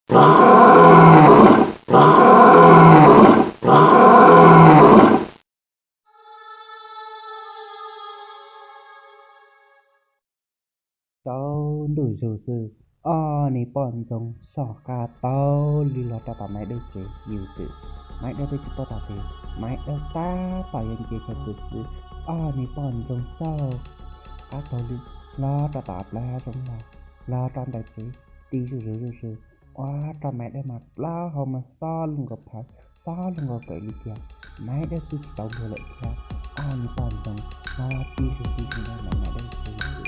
Tsaus ntuj zus xwb, ob niag poj ntxoog soj qab tau li los rau tom Maiv Dawb tsev yws twm. Maiv Dawb twb tsis paub tau tias Maiv Dawb tab tom yuav nce chaw pw xwb, ob niag poj ntxoog xoj qab tau li los rau tom plawv hav zoov los, los rau ntawm tsev, ti zuj zus zuj zus, ua rau Maiv Dawb mas plaub hau mas xob luj nkaus phawv, xob luj nkaus kawm li tiag. Maiv Dawb twb tsis tau luag lawm thiab, ob niag poj ntxoog los ti zuj ti zus no ntawm Maiv Dawb tsev yws twm.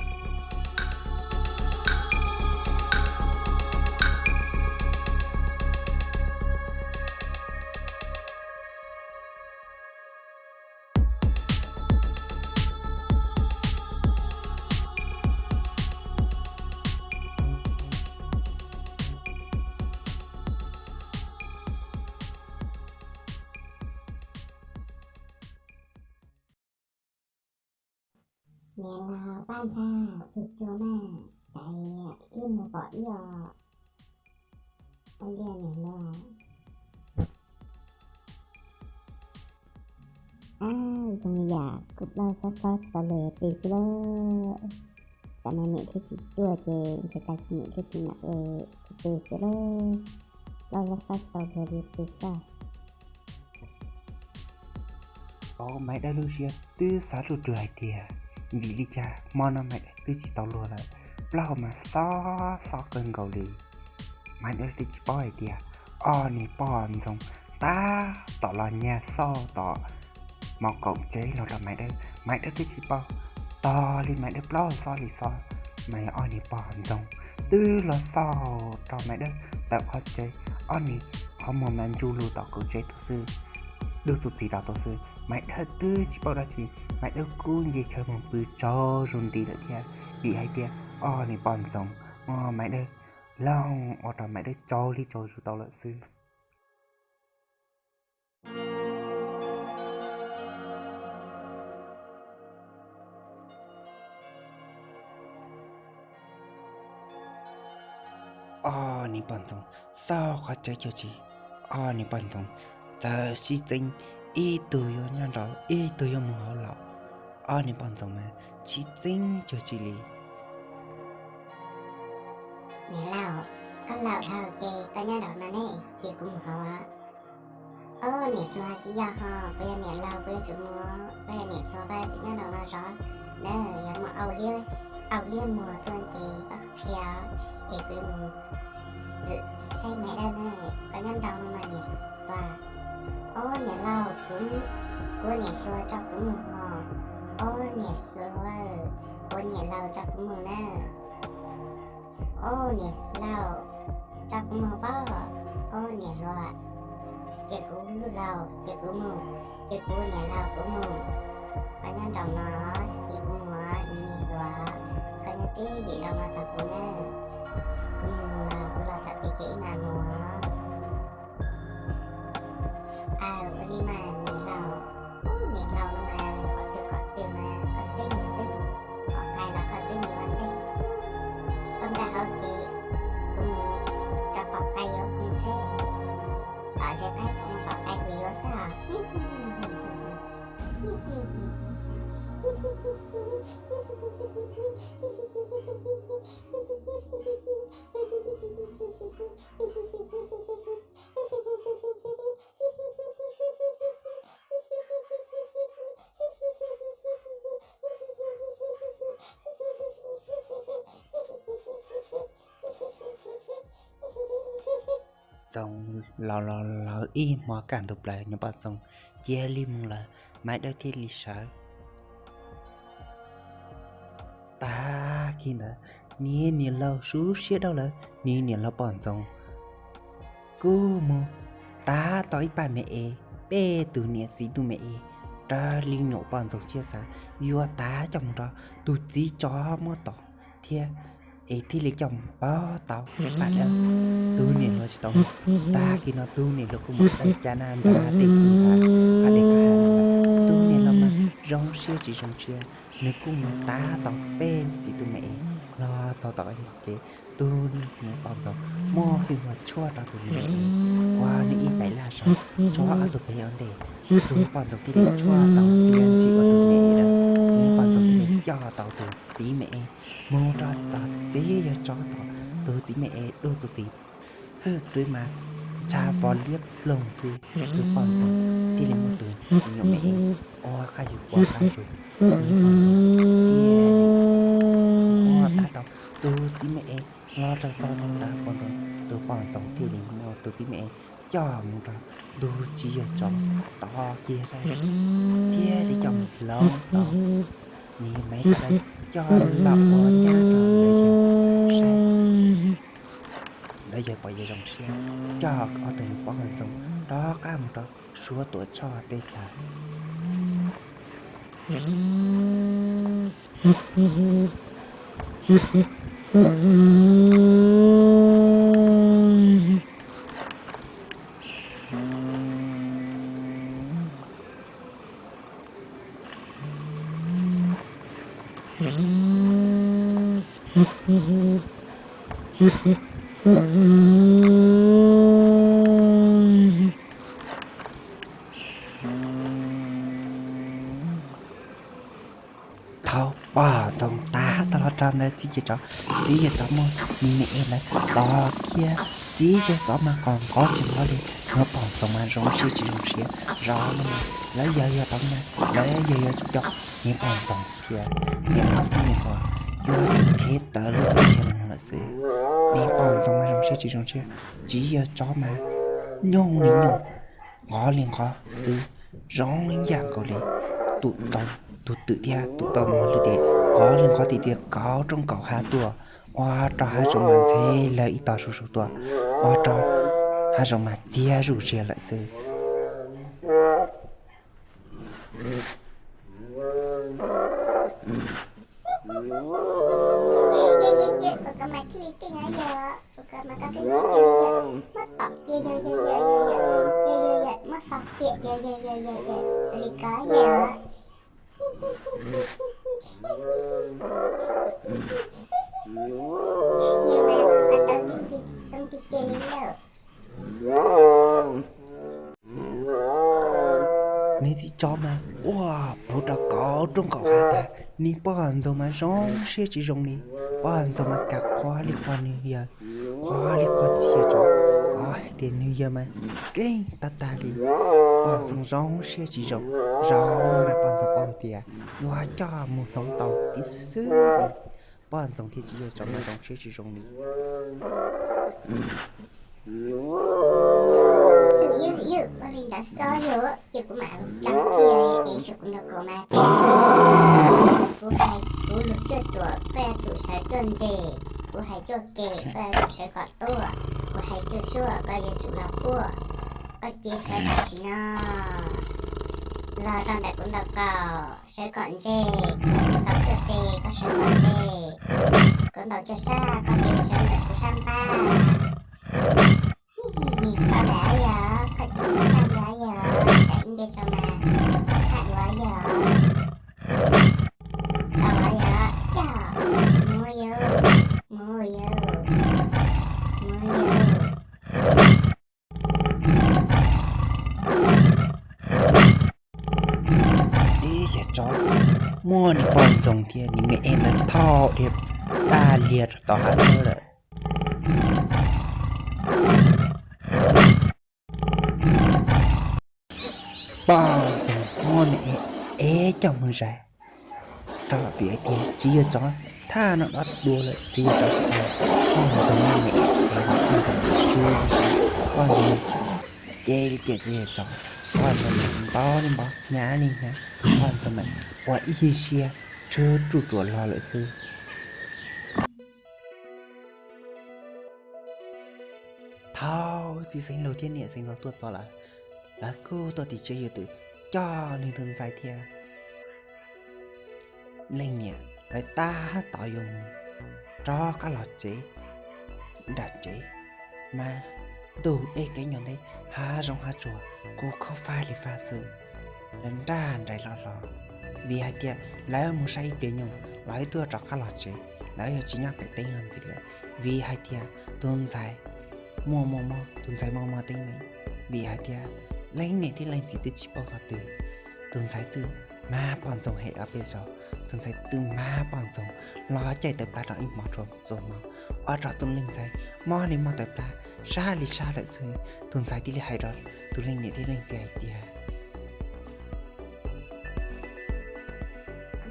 Niam laus Paj Ntxhais, tus tub na, cas wb mus pom ib os, ua li niam laus. Ab, zoo li yam kuv plaub xob xob tsis tau luag yuav pw xwb lauj. Tam no niam thiab txiv tuaj ces ntshe tag kis niam thiab txiv mam ua pw xwb lauj. Plaub xob xob tsis tau luag yuav pw xwb. Thaum Maiv Dawb lub siab twb xav ruaj rua hais tias vim li cas hmo no Maiv Dawb twb tsis tau luag lawm, plaub hau mas xob xob kawg nkaus li. Maiv Dawb twb tsis paub hais tias ob niag poj ntxoog tab tom los nyag xauj tom mos kaum tsev los rau Maiv Dawb. Maiv Dawb twb tsis paub, tos li Maiv Dawb plaub hau xob li xob, mas yog ob niag poj ntxoog twb los xauj rau Maiv Dawb tawm qhov tsev, ob niag qhov muag mas ntsuj lug tom kaum tsev tau xwb, dub txuj txis rau tau xwb. Maiv Dawb twb tsis paub dab tsi, Maiv Dawb kuj nce chaw mus pw tsaug zog nti lawm thiab, vim hais tias ob niag poj ntxoog muab Maiv Dawb loog ua rau Maiv Dawb tsaug li tsaug zog tau lawm xwb. Ob niag poj ntxoog xauj qhov tsev cuag tsi, ob niag poj ntxoog txawm sib txeeb, ib tug yuav nyob nraud ib tug yuav mus hauv los, ob niag poj ntxoog mas sib txeeb cuag tsi li. Niam laus, koj laus dhau ces koj nyob nraum no ne, cia kuv mus hauv. Ob niam hluas tsis yog ho, kuv yog niam laus kuv yuav tsum mus, koj yog niam hluas koj tsis nyob nraum no zov na, yog muaj au liab muag tuaj ces koj qhia es kuv mus saib Maiv Dawb na, koj nyob nraum no mas niam hluas. Ob niam laus, kuv, kuv niam hluas tso kuv mus hos, ob niam hluas, kuv niam laus tso kuv mus na. Ob niam laus, tso kuv mus pob, ob niam hluas, cia kuv lub laus, cia kuv mus, cia kuv niam laus kuv mus. Koj nyob nraum no, cia kuv mus, niam hluas, koj nyob twj ywm nraum no tos kuv na. Kuv mus los kuv los txog tid ces wb mam mus. Aw, ua li mas niam laus, niam laus no mas qhov twg qhov twg mas koj txeeb mus xwb, qhov qai los koj txeeb mus ua ntej. Koj nkag hauv ces kuv mus tso qhov qai yuav kuv mus tsev, tom zes qaib kuv mus tom qai kuv yuav xwb os. Txoov los los lawv ib hmo kaj ntug plaws, nyuam poj ntxoog cia li mus lawm, Maiv Dawb thiaj li sawv. Tag kis ntawd, niag niam laus sub siab dhau lawm, niag niam laus poj ntxoog kuj mus tav tau ib paj me es, peb tug niam txiv tug me es, raws li nyuam poj ntxoog siab xav, yuav tav coj mus rau tus txiv tsov muab tom thiab, es thiaj li coj mus pov tau paj dawb. Tus niam hluas tsis tau mus, tag kis no tus niam hluas kuj mus dai cas na nrad tej kwv ha, qhov dej kwv ha no lawm. Tus niam laus mas zoo siab tsis zoo siab, nws kuj mus tav tau peb txiv tug me es, Los txog tom ntug kev, tus niag poj ntxoog muab hwj huam tshuaj rau tus me es, ua nws ib pais laj zog, tshuab ob tug pem ua ntej. Tus poj ntxoog thiaj li tshuab tau txiaj ntsig ua tus me es lawm. Niag poj ntxoog thiaj li coj tau tus txiv me es mus rau tom txiv yawg tsov tom, tus txiv me es dua tus txiv hwj txwv mas ntsha vos liab ploog xwb. Tus poj ntxoog thiaj li muab tus me nyuam me es ua qab yus ua qab zus, niag poj ntxoog thiaj li ua tab tau tus txiv me es los rau txog ntawm ntug, tus poj ntxoog thiaj li muab tus txiv me es coj mus rau tus txiv yawg tsov tom kiag zaj, thiaj li coj mus hloov tau. Niag me poj ntxoog coj los ua nyab rau lawv yawg saib, lawv yawg pom yawg zoo siab, coj ob tug poj ntxoog rov qab mus rau Suav Tuam Tshoj teb chaws. Thaum poj ntxoog tas tau los rau ntawd, txiv yawg tsov, txiv yawg tsov muab me me es lawv tom kiag, txiv yawg tsov mas qos nqov tsis nqov li, niag poj ntxoog mas zoo siab tsis zoo siab, zoo no mas lawv yawg yog tau nyab, lawv yawg yog cov, niag poj ntxoog thiab niag laus thiab niag hluas yuav tsum khiav tawm lub teb chaws no lawm xwb. Niag poj ntxoog mas zoo siab tsis zoo siab, txiv yawg tsov mas nyooj li nyooj, nqov li nqov xwb, zoo ib yam nkaus li tus tau, tus twm thiab tus tau mos lwj tes, nqov li nqov tiag tiag, kauv roob kauv hav tuaj, ua rau hav zoov mas ntxhe lawv ib tog su su tuaj, ua rau hav zoov mas txias zuj zus lawm xwb. Ua koj mas thiaj li keej na yawg, ua koj mas koj keej tiag tiag li yawg, muab tom kiag yawg, yawg, yawg, yawg, yawg, yawg, muab xov kiag yawg, yawg, yawg, yawg, yawg, li ko yawg. Yawg mas ua tau keej tiag, zoo tiag tiag li yawg. Niag txiv tsov mas ua puv rau kauv roob kauv hav tas, niag poj ntxoog mas zoo siab tsis zoo li. Poj ntxoog mas kam qhov li qhov nws yawg, qhov li qhov txiv yawg tsov, qhov hais tias nws yawg mas keej tag tag li. Poj ntxoog zoo siab tsis zoo, zoo no mas poj ntxoog paub tias yuav coj mus hloov tau tib xwb xwb li, poj ntxoog thiaj tsis yog tsoom no zoo siab tsis zoo li. Ua li ntawd xwb yog ces kuv mam tsa kiag es tsuas kuv nrog koj mas, kuv hais kuv lus cuaj tuam koj yuav tsum sawv tuaj ntse, kuv hais cuaj ke koj yuav tsum sawv kom tuaj, kuv hais cuaj suab koj yuav tsum los kuaj. Koj cia sawv tam sim no los rau ntawm kuv ntawm kaum, sawv kom ntse, kuv tau cuaj tes koj sawv kom ntse, kuv ntaus cuaj sab koj cia sawv ntawm kuv sab npab. Koj lam yog, koj cia li tag li yog, tsam ib nce sau mas haj duav yog, tau yog, yog, mus yog, mus yog, mus yog. Ib yam tsov muaj niag poj ntxoog thiab niag me es ntawd thauj dhia daj liag rau tom hav tsawb lawm. Poj ntxoog muab niag es coj mus zais rau vim hais tias txiv yawg tsov thaj no dob dua lawm, txiv yawg tsov tsis tau. Poj ntxoog muab niag es, poj ntxoog tsis tau, poj ntxoog ces li ces txiv yawg tsov, poj ntxoog mas npau li npau, hnyav li hnyav, poj ntxoog mas ua ib siab tshuab ruj ruam los lawm xwb. Thaum txiv xeev laus thiab niam xeev laus tuaj txog lawm, lawv kuj tuaj tim tsev yuav twm coj nws tus ntxhais thiab leej niam lawv tab tom yuav mus rov qab los tsev. Nram tsev mas ntug dej kev nyob ntawd hav zoov hav tsuag kuj khaub fab li fab xwb, lawv nraj nraim los los, vim hais tias lawv mus saib ib pliag nyoog los twb rov qab los tsev. lawv yuav tsis nyob pem teb no ntxiv lawm, vim hais tias tus ntxhais muaj muaj muaj, tus ntxhais muaj muaj teeb meem, vim hais tias leej niam thiab leej txiv twb tsis paub txog twg, tus ntxhais twb mag poj ntxoog hem ob peb zaug, tus ntxhais twb mag poj ntxoog los caij tawv plab rau ib hmo rau txhua hmo, ua rau tus leej ntxhais mob li mob tawv plab, sab li sab lawm xwb. Tus ntxhais thiaj li hais rau tus leej niam thiab leej txiv hais tias,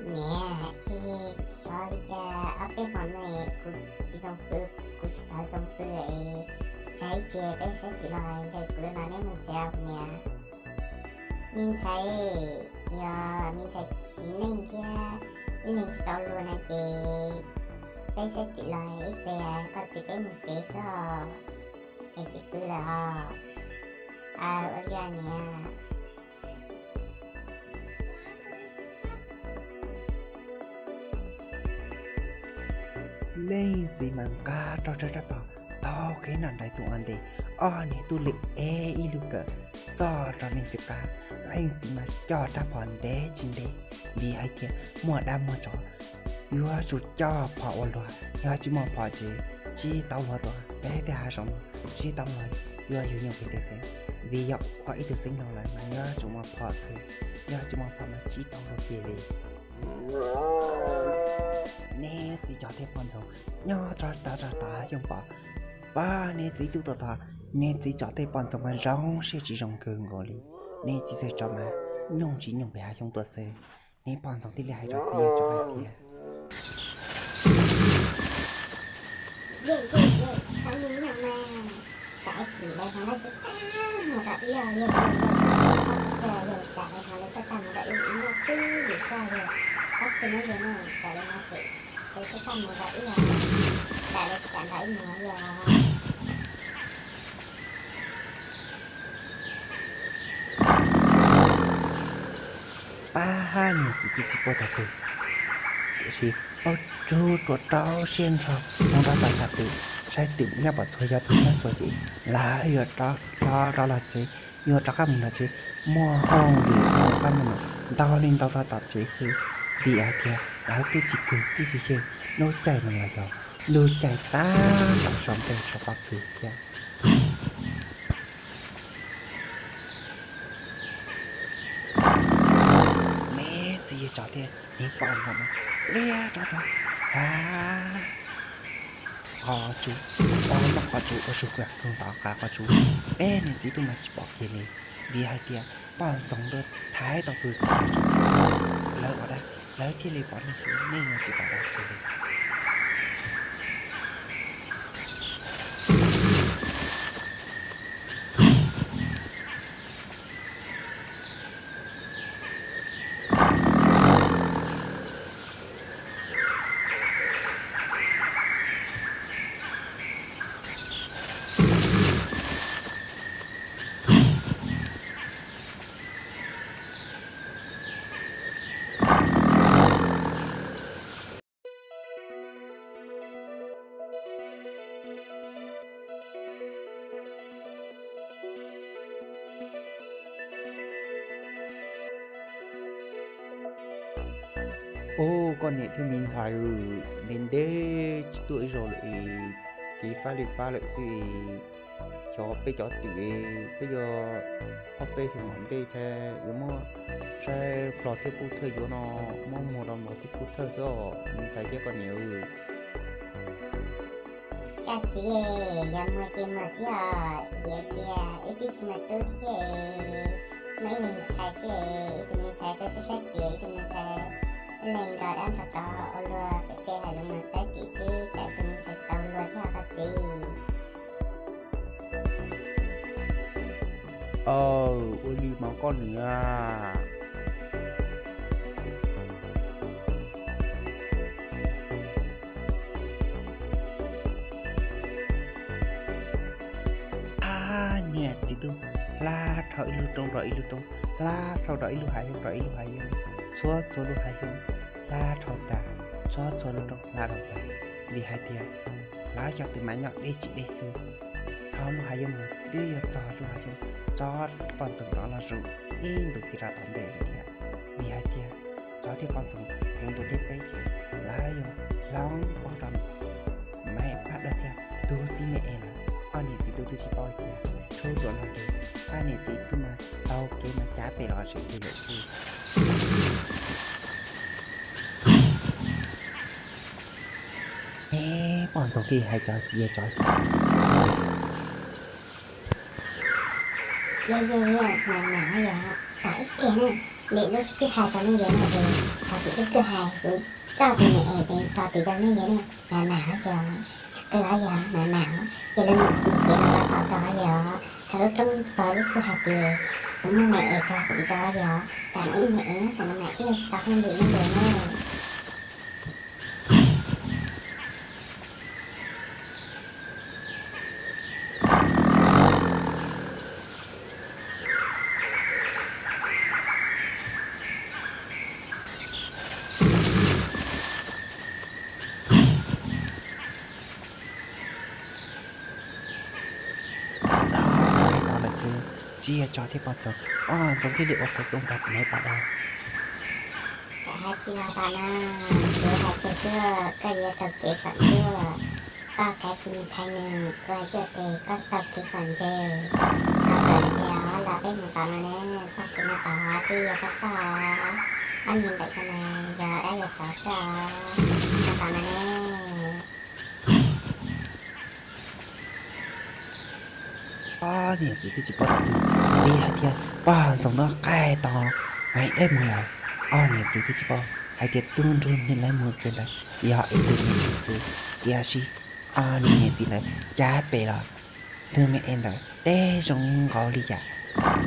niam, es xyov li cas ob peb hmo no kuv tsis zoo pw, kuv tsis tau zoo pw es tsam ib pliag peb sab tim los ncaws kuv no neb mus tsev os niam. Me ntxhais, yog me ntxhais txiv neej thiab ib leeg tsis tau luag no ces peb sab tim los ib pliag koj txiv peb mus tsev xwb os, es tsis pw lawm os. Aw, ua li niam. Leej txiv mas nqa rau rab phom taug kev nram nraim tus ua ntej, ob niag tub lwm ev ib lub kawm txog rau leej txiv qab. Leej txiv mas coj rab phom ntev tsis ntev, vim hais tias muaj dab muaj tsov, yuav tsum coj phom ua luag, yog tsis muaj phom ces tsis tau luag tuaj. Peb tej hav zoov no tsis tau luag yuav yug nyuj pem tej teb, vim yog ua ib tug xeeb ntoo lawm mas yuav tsum muaj phom xwb, yog tsis muaj phom mas tsis tau luag kiag li. Neb txiv tso tej poj ntxoog nyob rau tom tom xyoo pom, pab neb txiv tub tuaj txog, neb txiv tso tej poj ntxoog mas zoo siab tsis zoo kawg nkaus li. Neb txiv txawm tso mas nyooj tsis nyooj pem hav xyoob tuaj xwb. Neb poj ntxoog thiaj li hais rau txiv yawg tso hais tias, pab hab niag txiv twb tsis paub txog twg, tiam sis paub tsuj ruam rau siab nrho mus rau tom tshav twm, saib twm nyob pom txhua yog twm nyob xuas ces lawv yuav rov los tsev, yuav rov qab mus nram tsev, muaj hauj lwm mus qab mus no ntau li ntau rau tom tsev xwb, vim hais tias lawv twb tsis kwv twb tsis xyeej, lub caij no los yog lub caij tab tom sau nplej sau pob kws thiab. Neb txiv yawg tso thiab neb poj ntxoog mas liab rov tau hab qhov tsua, noj qhov tsua ua zug kag koog tom qab qhov tsua. Peb niag txiv tub mas tsis pom kiag li, vim hais tias poj ntxoog twb thaiv tau tus txiv yawg tso, lawv ua dab lawv thiaj li pom neeg, neeg los tsis pom dab kiag li. Ub, koj niam thiab me ntxhais, ntev ntev tsis tuaj ib zaug lawm es, kev fab li fab lawm xwb es, xyov peb cov twm es peb yuav ob peb xyoos tom ntej thiaj yuav muab saib Nplog thiab Kub Thawj yuav no, muab muag rau Nplog thiab Kub Thawj xwb os me ntxhais thiab koj niam. Koj txiv, yog muag ces muag xwb os, vim tias wb twb tsis muaj tub thiab, muaj ib leeg ntxhais xwb, ib tug me ntxhais tuaj saib saib tias ib tug me ntxhais ib leeg nrog dab nrog tsov ua luag pem tej hav zoov no saib tias xwb, tsam ib tug me ntxhais tsis tau luag thiab koj txiv. Aw, ua li mas koj niam. Hab niag txiv tub hla dhau ib lub roob rau ib lub roob, hla dhau rau ib lub hav xyoob rau ib lub hav xyoob, txhua txhua lub hav xyoob hla dhau tas, txhua txhua lub roob hla dhau tas, vim hais tias lawv cov twm mas nyob deb tsis deb xwb. Dhau lub hav xyoob mus twb yuav txog lub hav xyoob, tso poj ntxoog rov los zus ib ntus kiag rau tom ntej lawm thiab, vim hais tias tso Tsov thiab poj ntxoog zoo dua thiab peb ces lawv yog hloov pauj rau Maiv Paj Dawb thiab tus txiv me es lawm. Ob niam txiv tub twb tsis paub tias tshub ruam no ces ob niam txiv tub mas taug kev mas cav pem los tseem tus lawm xwb. Es poj ntxoog thiaj hais cov txiv tsov tias, Yog, yog, yog, mam, mam yog, tom ib pliag ne, lwm lub twb hais rau nej yawg ne es, thaum twg lub twb hais kuv coj tus niam es tso tis rau nej yawg ne, mam, mam yog, tsis qw os yog, mam, mam, ces lawv mus mus kev los tau tso yog, thaum lub roob txog lub twb hais tias kuv muaj me es tso tis rau yog, tsam no ib me es tam no mam ib tsis tau hauj lwm ne yawg ne. Tau lawm xwb, tsis yog tsov thiab poj ntxoog, poj ntxoog thiaj li ua khawv koob rau Maiv Paj Dawb. Koj hais tsis yog tom no, kuv hais tias xwb koj yuav taug kev kom ntsuag, koj kav tsis mus thaiv nws, kuv hais tias koj taug kev kom ntse, taug kev ntse os, los peb mus tom no ne, txoj kev no tod twb yog koj txoj, ob niag ntawm koj mas yog dab yog tsov xwb os, mus tom no ne. Ob niam txiv twb tsis paub tau twg li hais tias poj ntxoog no qaij tos Maiv Dawb mus lawm. Ob niam txiv twb tsis paub hais tias tub nrug nws lawv mus kev ntawd yog ib tug me es xwb, tiam sis ob niag niam txiv ntawd cav pem los tus me es ntawd teb zoo nkaus li yam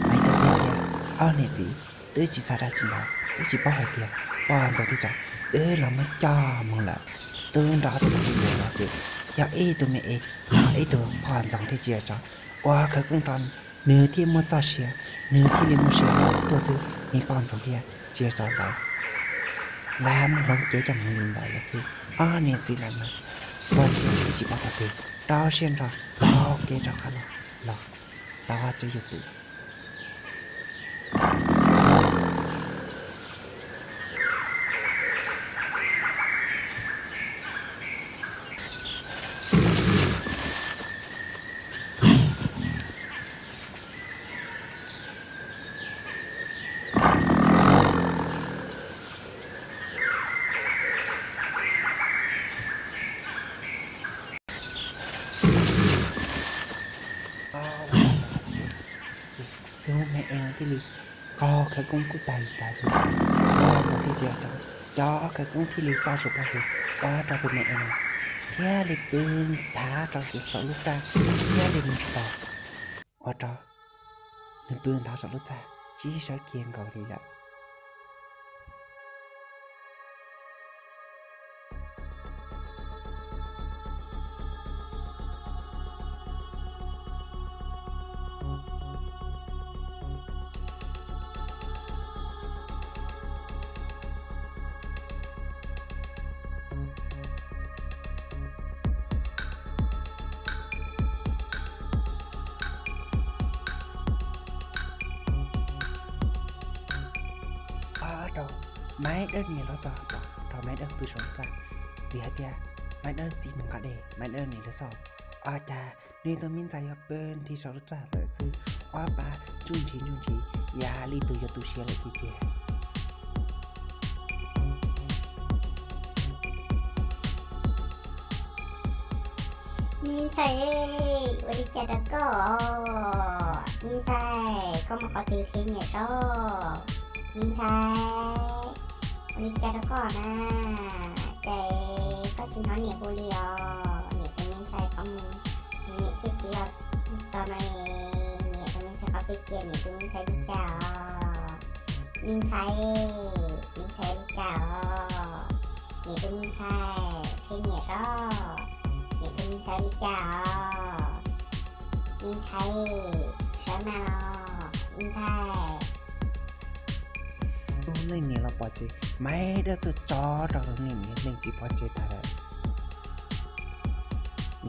Maiv Dawb thiab. Ob niam txiv twb tsis xav dab tsi ntawd, twb tsis paub hais tias poj ntxoog thiab tsov twb los muab coj mus lawm. Twb nrog ob tug mus kev ntawd los ces yog ib tug me es, yog ib tug poj ntxoog thiab tsis yog tsov ua khawv koob rau nws thiaj muaj txoj sia, nws thiaj li muaj sia tuaj xwb. Niag poj ntxoog thiab tsis yog tsov ntawd lawv muab hloov cev coj mus li ntawd lawm xwb. Ob niam txiv ntawd mas ua ntsia twb tsis pom tau twg, rau siab ntso taug kev rov qab los, los tau tsev yus twm. Tus me es no thiaj li qaug khawv koob kub tag li tag xwb. Poj ntxoog thiab tsis yog tsov, cov khawv koob thiaj li poj zus poj zus ua rau tus me es no thiaj li pw nthav rau saum lub txaj thiaj li mus tsis tau, ua rau nws pw nthav saum lub txaj tsis sawv kiag nkaus li lawm. Rau Maiv Dawb niam los txog, rau Maiv Dawb pw saum lub txaj, vim hais tias Maiv Dawb txiv mus nqa dej, Maiv Dawb niam los xauj, ua cas nws tus me ntxhais yog pw nthi saum lub txaj lawm xwb, ob pab ntsuj ntshiv ntsuj ntshiv yam li tus yuav tu siav lawm tiag tiag. Me ntxhais, ua li cas rau koj? Me ntxhais, koj muaj qhov twg qhia niam saib? Me ntxhais, ua li cas rau koj na? Cas koj tsis hnov niam hu li os? Niam tus me ntxhais qhov muag, niam thiab txiv los txog no, niam tus me ntxhais qhov twg cia niam tus me ntxhais li cas os? Me ntxhais, me ntxhais li cas os? Niam tus me ntxhais, qhia niam saib, niam tus me ntxhais li cas os? Me ntxhais, sawv mas los me ntxhais. Leej niam los pov tseg, Maiv Dawb tuaj tso rau leej niam leej txiv pov tseg tas lawm.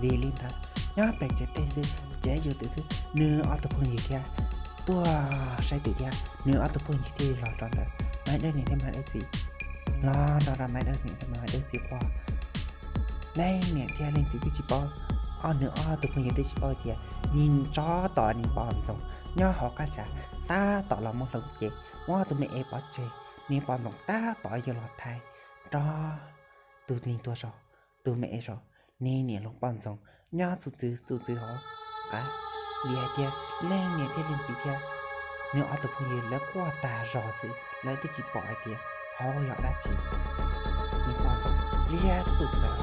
Vim li ntawd, nyob pem tsev teb xwb, tsev yus twm xwb, nws ob tug phooj ywg thiab tuaj saib twm thiab, nws ob tug phooj ywg thiaj los rau ntawd. Maiv Dawb niam thiab Maiv Dawb txiv los nrog rau Maiv Dawb Txiv, Maiv Dawb Txiv quaj. Leej niam thiab leej txiv twb tsis paub, ob nws ob tug phooj ywg twb tsis paub tias nws tsov tom nws poj ntxoog nyob hauv qab tsav, tab tom los muab hlauv ces muab tus me ev pov tseg, nws poj ntxoog tab tom yuav los thaij rau tus neeg tuag zog, tus me ev zog, nws niam hluas poj ntxoog nyob txuj txwv txuj txwv hauv qab. Vim hais tias leej niam thiab leej txiv thiab nws ob tug phooj ywg lawv quaj tag zog xwb, lawv twb tsis pom hais tias hauv yog dab tsi. Nws poj ntxoog liab txuj txwv,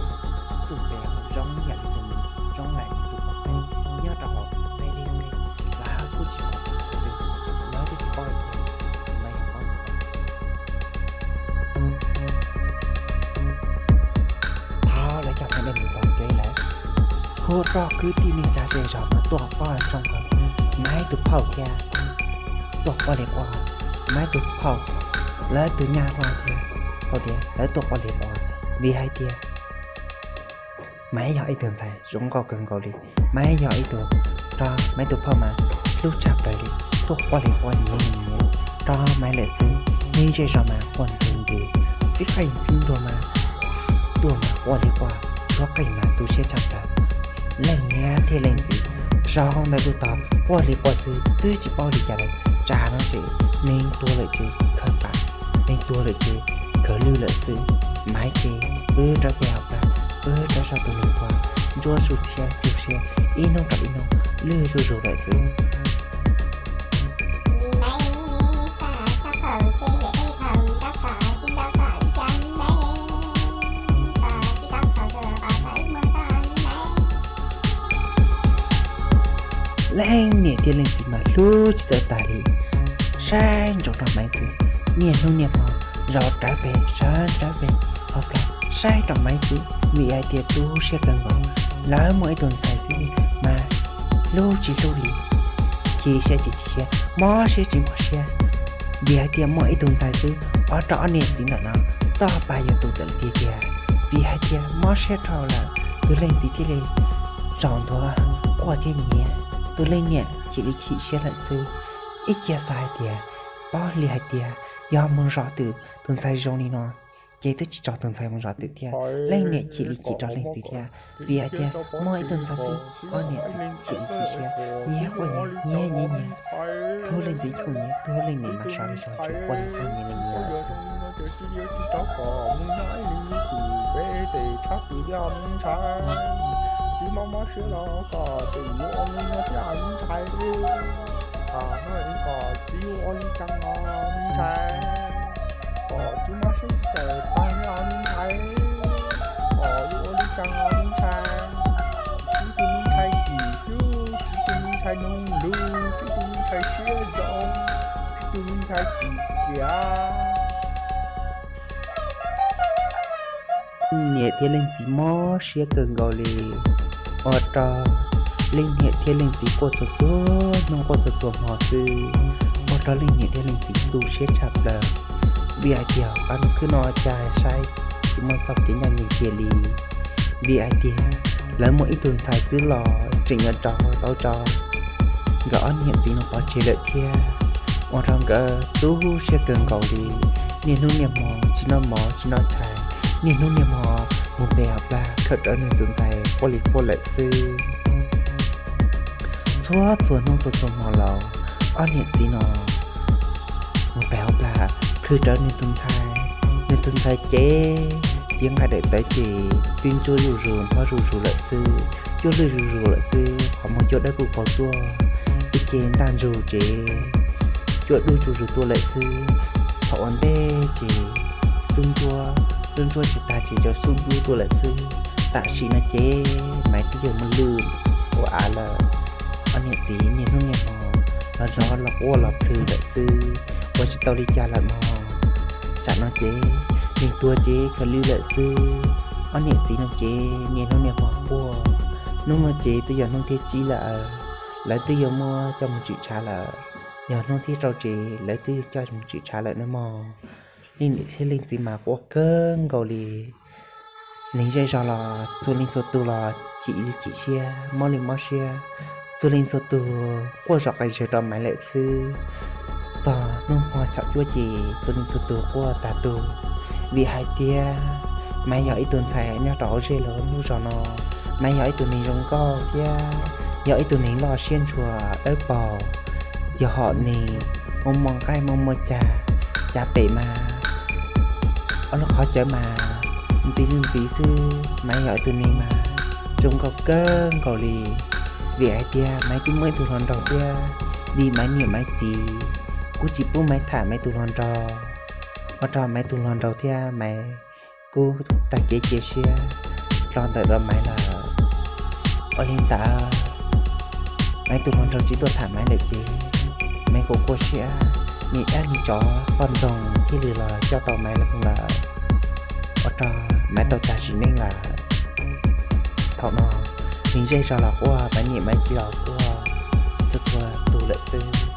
txuj txwv zoo yam li tus me, zoo yam li tus poj qaib nyob rau hauv peb li lawv kuj tsis pom, lawv twb tsis paub hais tias lawv yog poj ntxoog. Thaum lawv cov phooj ywg mus txog tsev lawm, hu rau kwv tij neej tsa zej zog mas tuaj quaj ntsoog, Maiv tus phauj thiab tuaj quaj li quaj, Maiv tus phauj, lawv tus nyab hlob thiab hau tias lawv tuaj quaj li quaj, vim hais tias Maiv yog ib tug ntxhais zoo nkauj kawg nkaus li. Maiv yog ib tug, rau Maiv tus phauj mas hlub tshaj plaws li, tuaj quaj li quaj nyiav nyiav rau Maiv lawm xwb. Neeg zej zog mas quaj ntws ntws, txib qeej txib nruas mas tuaj mas quaj li quaj, tuaj qeej mas tu siab tshaj plaws. Leej niam thiab leej txiv zaum ntawd lub tog quaj li quaj xwb twb tsis paub li cas lawm. Tsam no ces neeg tuag lawm ces khaws pam, neeg tuag lawm ces khaws lwj lawm xwb. Maiv ces pw rau pem hauv plab, pw rau saum tus neeg tuag, ntsuab su txhiab tu siab ib hnub rau ib hnub, lwj zuj zus lawm xwb. Leej niam thiab leej txiv mas hlub tsis txawj tag li, saib ntsoov rau Maiv xwb. Niaj hnub niaj hmo zaum rawv pem sawv rawv pem hauv plab saib rau Maiv xwb, vim hais tias tu siab kawg nkaus. Lawv muaj ib tug ntxhais xwb mas hlub tsis hlub li, chim siab tsis chim siab, mob siab tsis mob siab, vim hais tias muaj ib tug ntxhais xwb. Ua rau ob niam txiv ntawm no txoj pa yuav tu tawm tiag tiag, vim hais tias mob siab dhau lawm, tus leej txiv thiaj li zaum ntua quaj thiab nyiav, tus leej niam chim li chim siab lawm xwb. Ib cia xav hais tias, paub li hais tias yog mus zov twm tus ntxhais zoo li no ces twb tsis tso tus ntxhais mus zov twm thiab. Leej niam chim li chim rau leej txiv thiab, vim hais tias muaj ib tug ntxhais xwb. Ob niam txiv chim li chim siab, nyiav quaj nyiav, nyiav nyiav nyiav. Tug leej txiv chum nyiav, tug leej niam mas sawv li sawv ntsws quaj li quaj nyiav li nyiav lawm xwb. Niam thiab leej txiv mob siab kawg nkaus li, ua rau leej niam thiab leej txiv quaj txhua txhua hnub quaj txhua txhua hmo xwb, ua rau leej niam thiab leej txiv tu siab tshaj plaws. Vim hais tias qhov khwb no cas saib tsis muaj txoj kev ncaj ncees tiag li, vim hais tias lawv muaj ib tug ntxhais xwb los tseem yuav rau tau rau nkawd ob niam txiv no pov tseg lawm thiab, ua rau nkawd tu siab kawg nkaus li. Niaj hnub niaj hmo tsis noj mov tsis noj tshais, niaj hnub niaj hmo mus pem hauv plab khaws rawv nws tus ntxhais quaj li quaj lawm xwb. Txhua txhua hnub txhua txhua hmo los ob niam txiv no mus pem hauv plab plhws rawv nws tus ntxhais, nws tus ntxhais ces cev nqaij daim tawv ces twb ntsuab zuj zus nphob zuj zus lawm xwb, cuab lwj zuj zus lawm xwb, qhov muag cuab dawb paug tuaj, ib ce ntaj ntsug ces cuab dub zuj zus tuaj lawm xwb. Thaum ua ntej ces xub ntsuab, xub ntsuab tsis tag ces cov xub dub tuaj lawm xwb. Tam sim no ces Maiv twb yog muaj lwj ua av lawm. Ob niam txiv niaj hnub niaj hmo los zov los quaj los plhws lawm xwb, ua tsis tau li cas lawm mog. Tsam no ces neeg tuag ces khaws lwj lawm xwb. Ob niam txiv no ces niaj hnub niaj hmo quaj. Hnub no ces twb yog hnub thib tsib lawm, lawv twb yuav muab coj mus tsim tshav lawm. Yog hnub thib rau ces lawv twb yuav coj mus tsim tshav lawm nawb mog. Leej niam thiab leej txiv mas quaj kawg nkaus li. Neeg zej zog los txhua leej txhua tus los chim li chim siab, mob li mob siab, txhua leej txhua tus quaj zom qais zawg rau Maiv lawm xwb. Txog hnub hmo tsham cuab ces txhua leej txhua tus quaj tag tus. Vim hais tias Maiv yog ib tug ntxhais nyob rau hauv zej lub zos no, Maiv yog ib tug neeg zoo nkauj thiab yog ib tug neeg loj siab ntshua dawb paug, yog hom neeg muaj muaj nqaij muaj muaj cag, cav pem mas ob lub qhov cawv mas ntxiv li ntxiv xwb. Maiv yog ib tug neeg mas zoo nkauj kawg nkaus li. Vim hais tias Maiv twb muaj ib tug hluas nraug thiab, vim Maiv niam Maiv txiv kuj tsis pub Maiv tham Maiv tus hluas nraug, ua rau Maiv tus hluas nraug thiab Maiv kuj tag kev cia siab los ntawm Maiv lawm. Ua li ntawd, Maiv tus hluas nraug tsis tuaj tham Maiv lawm ces Maiv kuj quaj siab, nim dab nim tsov poj ntxoog thiaj li los coj tau Maiv lawm lawm, ua rau Maiv tau tag sim neej lawm. Thaum no, neeg zej zog los quaj, Maiv niam Maiv txiv los quaj, txhua txhua tus lawm xwb.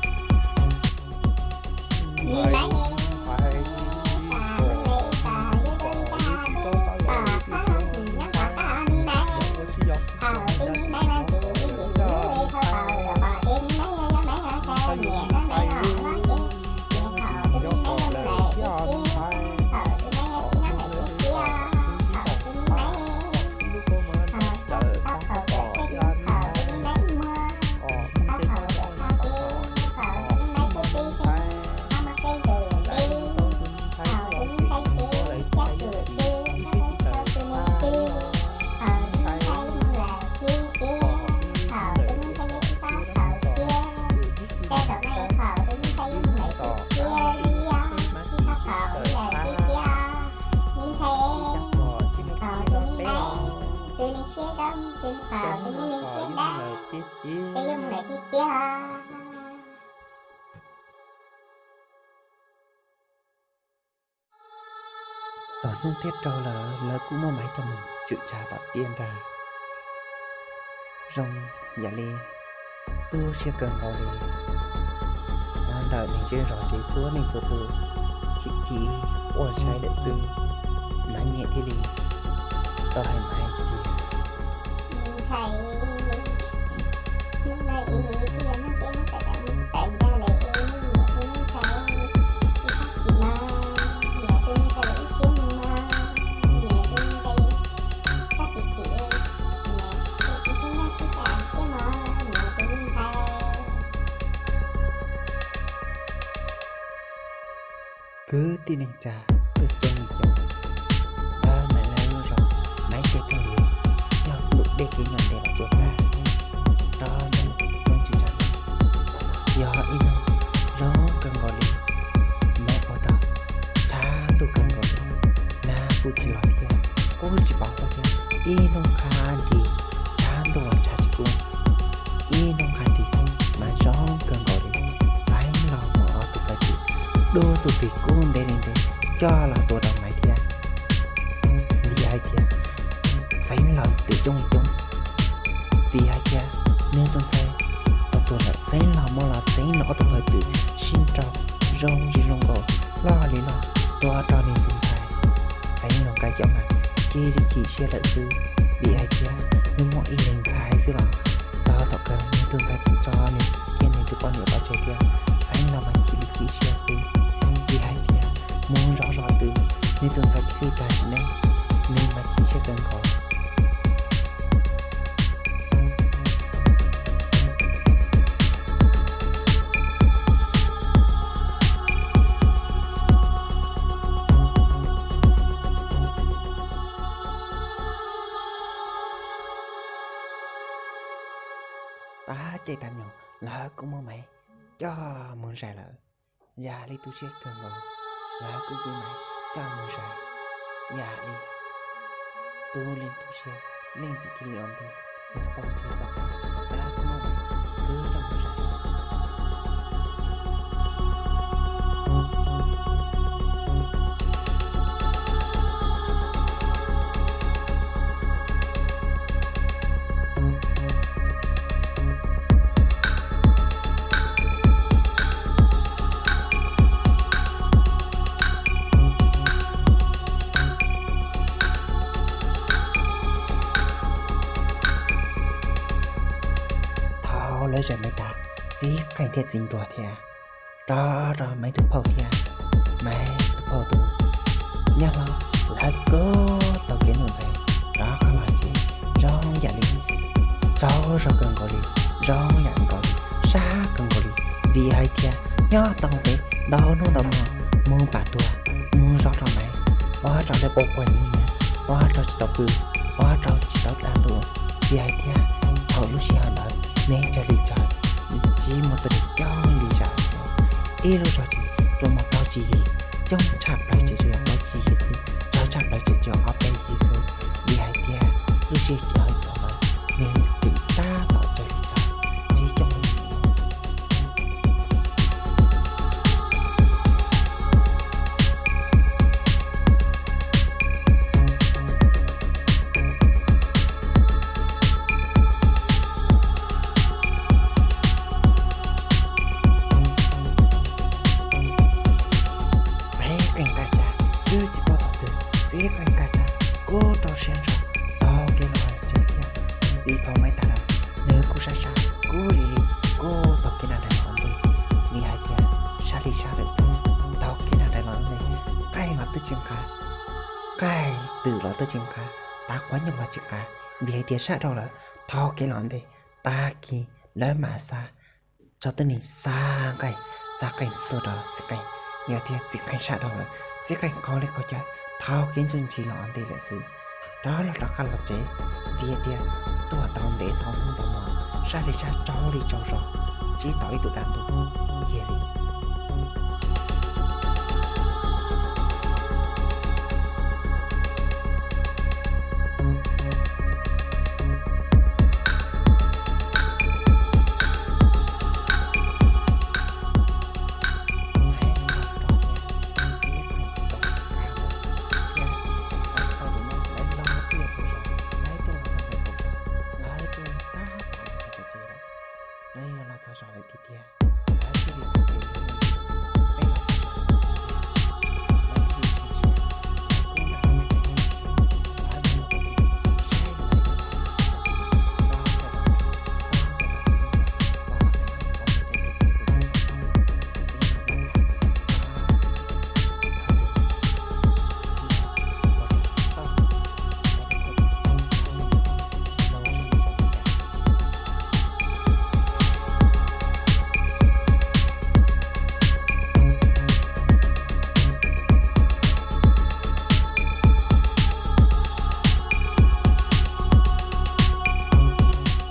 Txog hnub thiab rau lawm, lawv kuj muab Maiv coj mus tswm tsav tom tiaj nrag. Zoo yam li tu siab kawg nkaus li. Ua ntawm neeg zej zog tsev txhua leej txhua tus chim chim quaj saib lawm xwb, Maiv niam thiaj li tau hais Maiv tias, Kwv tij neej tsa, kwv coob coob, Maiv lawv lub zos, Maiv tej phooj ywg, yog ntu dej kev nyob ntev los tuaj tag, rov mus hnub tsis tsam, yog ib hnub zoo kawg nkaus li. Maiv ua rau tshav ntuj kawg nkaus li, nag kuj tsis los thiab, kub tsis pov thiab, ib hnub qha nti, tshav ntuj los tshav tsis kub. Ib hnub qha nti mas zoo kawg nkaus li, Xeev Laus muaj ob tug pawg twm dub txuj plig kub ntev li ntev coj los tua rau Maiv thiab. Vim hais tias Xeev Laus twm coob coob, vim hais tias nws tus ntxhais tau tuag lawm, Xeev Laus muab los Xeev Laus ob tug pawg twm sib nrau zoo tsis zoo nkaus, loj li loj, tua rau nws tus ntxhais. Xeev Laus nkag cov mas cia li chim siab lawm xwb, vim hais tias nws muaj ib leeg ntxhais xwb los txog thaum kawg nws tus ntxhais tseem tso nws thiab nws tus poj niam pov tseg thiab. Xeev Laus mas chim li chim siab xwb, vim hais tias mus zov zov twg nws tus ntxhais thiaj li tag sim neej, nws mas chim siab kawg nkaus. Tag caj tag nyoog lawv kuj muab Maiv coj mus zais lawm. Yam li tu siab kawg nkaus, lawv kuj kwv Maiv coj mus zais. Yam li tu leej tu siab, leej twg thiaj li ua ntej, nws tus poj niam thiaj li tau, lawv kuj muab Maiv kwv coj mus zais. Thaum lawv zais Maiv tas, txiv qeej thiab txiv nruas thiab, rov rau Maiv tus phauj thiab, Maiv tus phauj tus Nyab Hlob lawv kuj taug kev ntxeev rov qab los ces zoo yam li tsaug zog kawg nkaus li, zoo yam nkaus li sab kawg nkaus li, vim hais tias nyob tau ntev ntau hnub ntau hmo, mus pam tuag, mus zov rau maiv, ua rau lawv pua puag nyias, ua rau tsis tau pw, ua rau tsis tau dag tus. Vim hais tias thaum lub sij hawm ntawd nws tsawg li tsawg, tsis muaj tus twg coob li zaj, ib lub zog ces tsuas muaj plaub tsib yig, coob tshaj plaws ces tsuas yog plaub tsib yig xwb, tsawg tshaj plaws ces tsuas ob peb yig xwb. Vim hais tias lub sij hawm ntawd nws tseem tab tom tsawg li tsawg, tsis coob li. Txiv qeej nqaij tsa, twb tsis paub thaum twg txiv qeej nqaij tsa kuj rau siab ntso taug kev los tsev thiab. Txiv thaum maiv tag lawm, nws kuj sab sab kuj lig lig kuj taug kev nram dais los ntej. Vim hais tias sab li sab lawm xwb, taug kev nram dais los ntej, qaij los twb tsis nqa, qaij twm los twb tsis nqa, tav quav nyooj los tsis nqa, vim hais tias sab dhau lawm, taug kev los ntej. Tag kis lawv mam xa, tso tib neeg xa nqaij, xa qeej tuaj rau txiv qeej. Yog tias txiv qeej sab dhau lawm, txiv qeej qaug li qaug cav, taug kev ntsuj ntsis los ntej lawm xwb, rov los rov qab los tsev. Vim tias tuaj tau ntev tau hnub ntau hmo, sab li sab tsaug li tsaug zog, tsis tau ib tug dab ntub kiag li.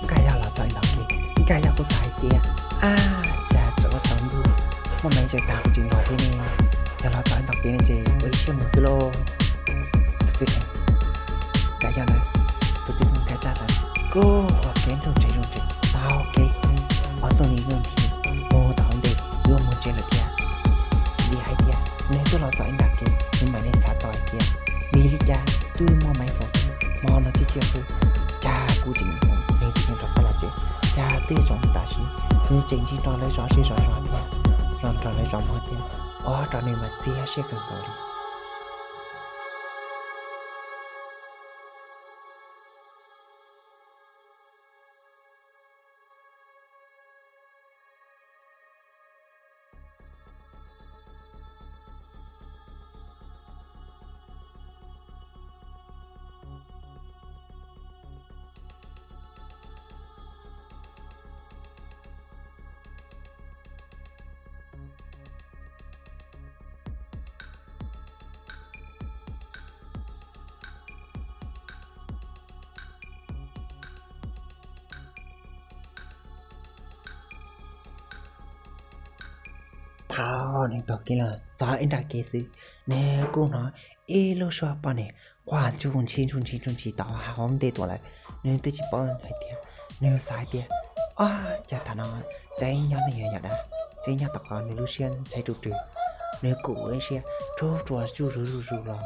Nkaj Yaj los txog ntawm kev, Nkaj Yaj kuj xav hais tias, ab, cas tseem ua tsaus ntuj, muaj me ntsis tag kuv tseem los thiab ne. Yog los txog ntawm kev no ces ua ib siab mus xwb lauj. Tus txiv Nkaj Yaj ntawd, tus txiv Nkaj Tsab ntawd kuj ua kev nruj nreg nruj nreg taug kev, ua tuj ni nuj nthi mus tom ntej yuav mus tsev lawm thiab. Vim hais tias nws twb los txog ib nram kev, nws mam li xav tau hais tias, vim li cas twb muaj maiv foom hmo no tib txiaj xwb, cas kuv tseem, nws tseem rov qab los tsev, cas twb tsaus ntuj tam sim, nws tseem ntsib nrog lawv zov zej zov zos thiab, nrog lawv zov mov thiab, ua rau nws mas txiag siab kawg nkaus li. Thaum nws taug kev los txog ib nrab kev xwb, nws kuj hnov ib lub suab poj niam quaj ntsuj ntshis ntsuj ntshis ntsuj ntshis tom hauv ntej tuaj lawm. Nws twb tsis paub hais tias, nws xav hais tias, ob, cas thaum no tseem nyob neeg yog yam dab, tseem nyob tom qab nws lub siab ntshai ruj rwg, nws kuj ua ib siab rhuav ruas zuj zus zuj zus los.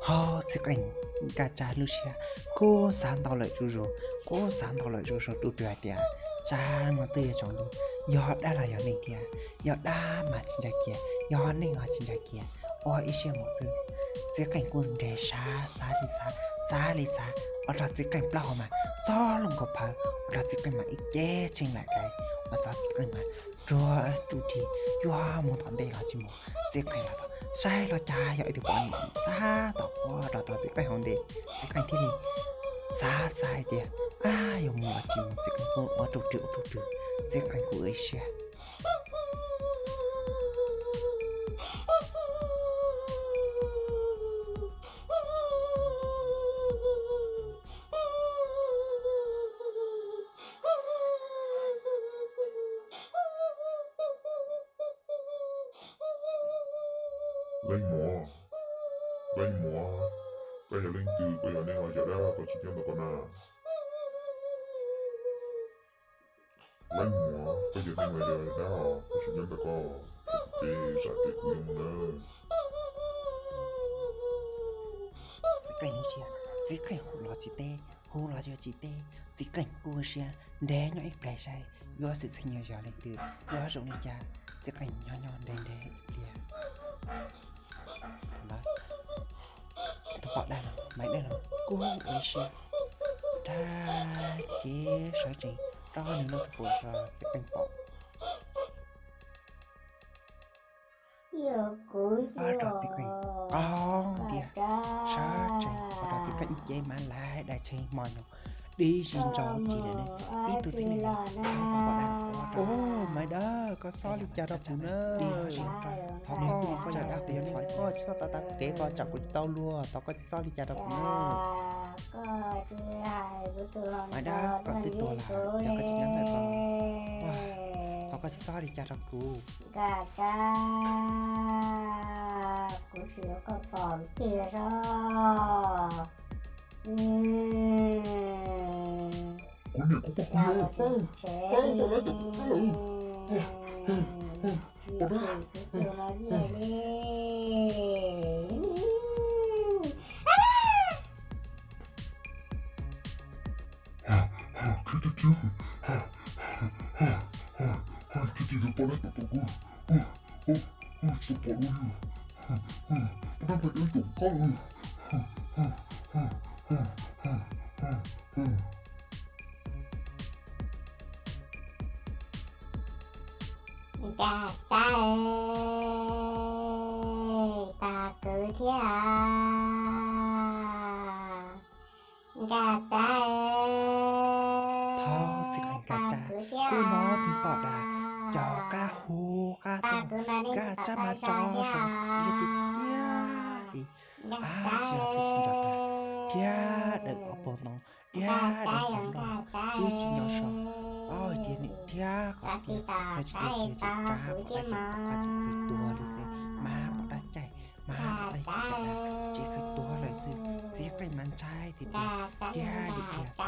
Ho txiv qeej Nkaj Tsab lub siab kuj xav ntau lawm zuj zus, kuj xav ntau lawm zuj zus ruj rwg hais tias, tsam no twb yuav tsaus ntuj, yog dab los yog neeg thiab, yog dab mas tsis ntshai kiag, yog neeg los tsis ntshai kiag, ua ib siab mus xwb. Txiv qeej kuj nres sab xav li xav, xav li xav, ua rau txiv qeej plaub hau mas xob loo nkaus phawv, ua rau txiv qeej mas ib ce tsheej laim kais, ua rau txiv qeej mas ruam ruam dhi, yuav mus tom ntej los tsis mus. Txiv qeej los txog saib los cas yog ib tug poj niam tab tom quaj rau tom txiv qeej hauv ntej. Txiv qeej thiaj li xav xav hais tias, ab, yuav mus los tsis mus, txiv qeej kuj ua ruam ruam ua ruam ruam, txiv qeej kuj ua ib siab. Leej muam, leej muam, koj yog leej twg, koj yog neeg los yog dab, koj tsis nyob ntawm koj na? Leej muam, koj yog neeg los yog dab os, koj tsis nyob ntawm koj, koj pem zam tes kuv yuav mus nawb. Txiv qeej ntsia, txiv qeej hu los tsis teb, hu los yuav tsis teb. Txiv qeej kuj siab nreg nyob ib pliag saib yuav xwm txheej yog leej twg, yuav zoo li cas. Txiv qeej nyob nyob nreg nreg ib pliag. Thaum ntawd tus poj dab no, Maiv Dawb no kuj ua ib siab, rab kev sawv tsees rau nws lub tus pus rau txiv qeej pom. Ua rau txij kheej qoob ntiag, sawv tsees ua rau txij kheej cev mas laim daim tsheb hmo nyoos dib si ntsaus ris lawm ne. Ib tug tib neeg los pom pom dab ua rau, Maiv Dawb, koj xob li cas rau kuv na? Thov koj, koj tsis txhob tav tav kev, koj tsam kuv tsis tau luag, thov koj tsis xob li cas rau kuv na. Maiv Dawb, koj twb tuag lawm, cas koj tsis nyob ntawm ko? Thov koj tsis xob li cas rau kuv. Nkaj Tsab, kuv tsis yuav koj pom tiag os. Kuv niam, kuv pom kuv niam, kuv niam, kuv niam, kuv niam. Khiav tiag tiag, khiav tiag tiag, poj dab tom tom kuv, tsis pom dua li. Poj dab Maiv Dawb caum koj lawm. Nkaj Tsab, tos kuv thiab os. Nkaj Tsab, thov txij kheej Nkaj Tsab kuj hnov tus poj dab caum qab hu qab tuaj, Nkaj Tsab mas tso zog yog tiag tiag li. Ab, tsis yog txiv tsis nrog tag, thiab dawm ob pog ntoo, thiab dawm pog nrog, twb tsis nyob so. Ob tiag nws thiab kom tiag, yog tsis tiag tiag ces Tsab pom dab caum tom qab tsis khwv tuag li xwb, mas pom dab caij, mas pom dab caij tom qab tsis khwv tuag lawm xwb. Txiv qeej mas ntshai tiag tiag, thiab li tiag xwb.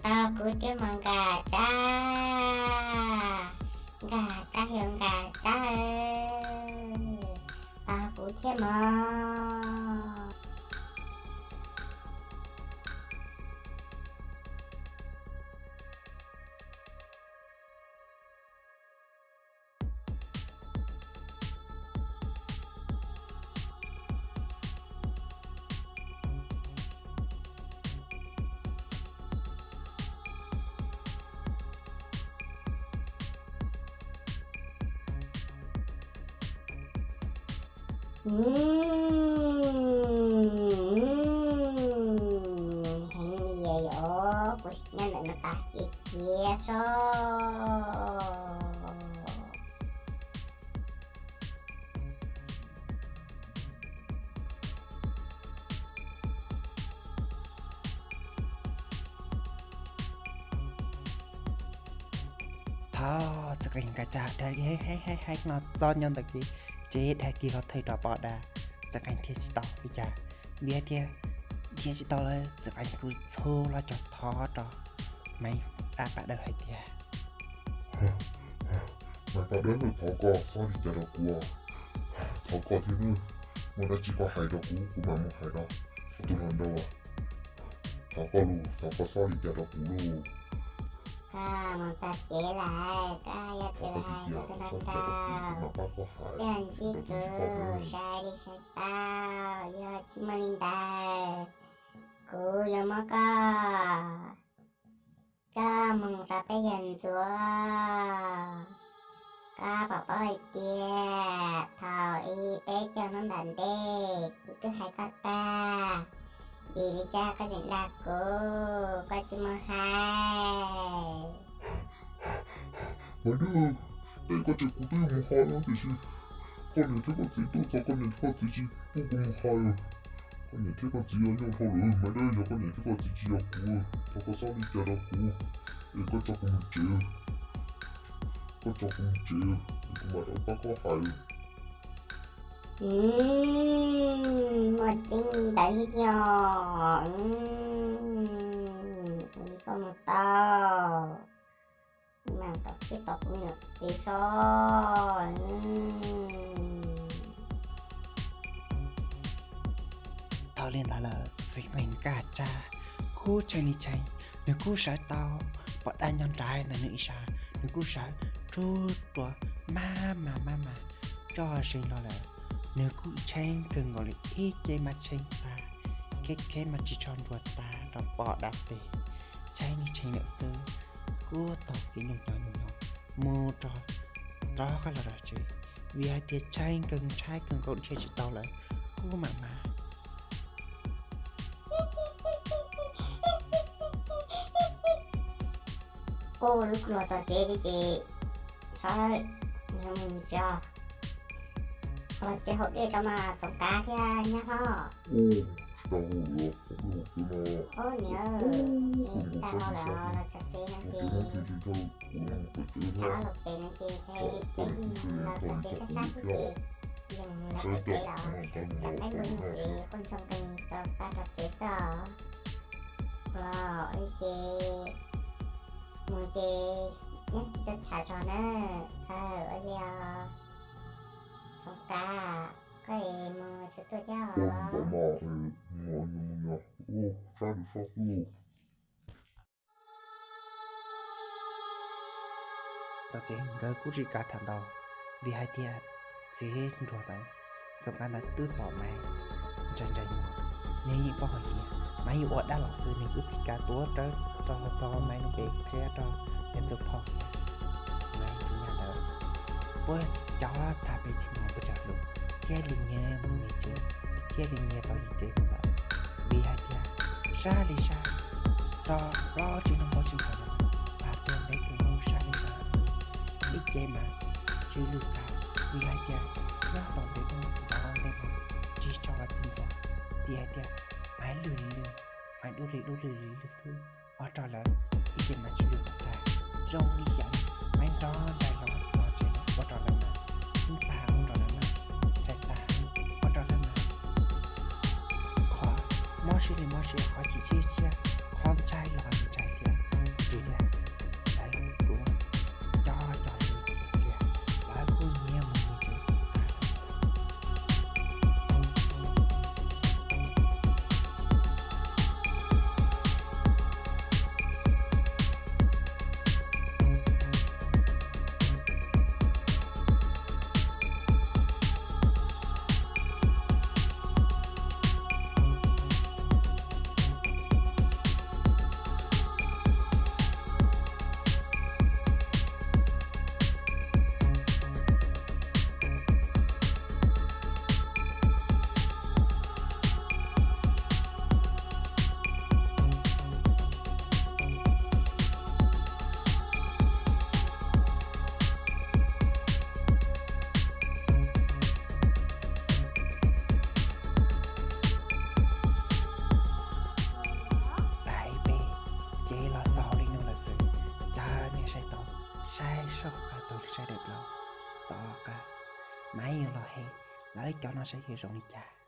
Tos kuv thiab mog Nkaj Tsab, Nkaj Tsab yog Nkaj Tsab, tos kuv thiab mog. Heev li os, kuv sim nyob ntawm no tas kiv kiv sob. Thov txiv qeej Nkaj Tsab dag li heev heev heev no txog nyob ntawm kev, ces dag kiag los thawj rau poj dab, txiv qeej thiaj tsis tau li cas, ntiab thiab ntiab tsis tau lawm, txiv qeej kuj txhub los cog thov rau Maiv Dab Paj Dawb hais tias, Maiv Paj Dawb, thov koj xob li cas rau kuv, thov koj thiab nawb, muaj dab tsi koj hais rau kuv, kuv mam mus hais rau tus hluas nraug, thov koj los, thov koj xob li cas rau kuv lauj. Koj mus txog tsev lawm, koj yog tus hais kuv tus hluas nraug, koj ntsib kuv sai li sai tau, yog tsis muaj li ntawd, kuv yuav muab koj coj mus rau peb yawg ntxuav. Koj puas paub hais tias thaum ub peb caug hnub nram ntej kuv twb hais koj tag, vim li cas koj tseem dag kuv, koj tsis mus hais? Maiv Dwb, tej ko ces kuv twb yuav mus hais no tiam sis koj niam thiab koj txiv tuaj txog, koj niam thiab koj txiv tsis pub kuv mus hais. Koj niam thiab koj txiv yog nyuj dhau lawm Maiv Dwb, yog koj niam thiab koj txiv tsis yog kuv, thov koj txhob li cas rau kuv, es koj tso kuv mus tsev, koj tso kuv mus tsev, es kuv mam rov pab koj hais. Muaj tseeb li ntawd thiab tiag, koj mus tau, mam rov qab tos kuv niam txiv so. Thaum li ntawd lawm Txiv Qeej Nkaj Tsab kuj tshee li tshee, nws kuj sawv tau pom dab nyob nraim ntawm nws ib sab, nws kuj sawv rub rua maj mam maj mam coj zeeg los lawm. Nws kuj tshee kawg nkaus li, ib ce mas tshee tag, kheb kheb mas ris tsho nruas tag rau pom dab teg, tshee li tshee lawm xwb. Kuj taug kev nyoos nyoos nyoos nyoos mus rov rov qab los tsev, vim hais tias tshee kawg, ntshai kawg nkaus dhia tsis tau lawm, kuj mam mas Kuj lub kuj los txog tsev tiag ces sawv, yuav mus tsev os. Los tsev haus dej tso mas Txoov Kav thiab nyab hlob. Ub, niam, nws tsis tau hau lawm, los txog tsev no ces thaum ob los pem no ces peb los txog tsev sab sab xwb ces yeej lawv qhov tsev los tsam peb mus ces quaj ntsoog qees rau pab rau tsev xwb os. Los ua li ces mus ces nyob tsis tau chav zog na. Ua li os, Txoov Kav, koj es mus tsis tuaj thiab os. Txog tsev nkawd kuj tsis kav tham ntau, vim hais tias txiv nruas ntawd, Txoov Kav ntawd twb pom Maiv Ntsais Ntsais mus, nws yeej paub hais tias Maiv yuav ua dab los xwb, nws kuj tsis kav tuav rawv rau txog Maiv lub npe qhia rau nws tus phauj Maiv tus nyab ntawd. Puab cov tag peb tsis mus puab tsav lus, thiaj li nyias mus nyias tsev, thiaj li nyias tau nyias kev mus lawm. Vim hais tias sab li sab, rau plaub tsib hnub plaub tsib hmo no, tas tuag ntev kawg nkaus sab li sab xwb. Ib ce mas tsw lwj tag, vim hais tias nyob tau ntev hnub ntau ntev hmo tsis tso los tsis ntxuav, vim hais tias Maiv lwj li lwj, Maiv dub li dub, lwj li lwj xwb. Ua rau lawv ib ce mas tsw lwj tag, zoo li xyov Maiv nrov nraim los no tsev, ua rau lawv mas ntag, ua rau lawv mas ntshai tag, ua rau lawv mas qhov mob siab li mob siab, qhov chim siab li chim siab, qhov ntshai los ntshai thiab, vim tias lawv kuj cov cov li tias lawv kuj nyias mus nyias tsev tag. Dais peb, ces los txog li no lawm xwb, cov niag saib tau, saib soj qab tau li saib daim plaub, tom qab Maiv yuav los hem lawv cov no saib yuav zoo li cas.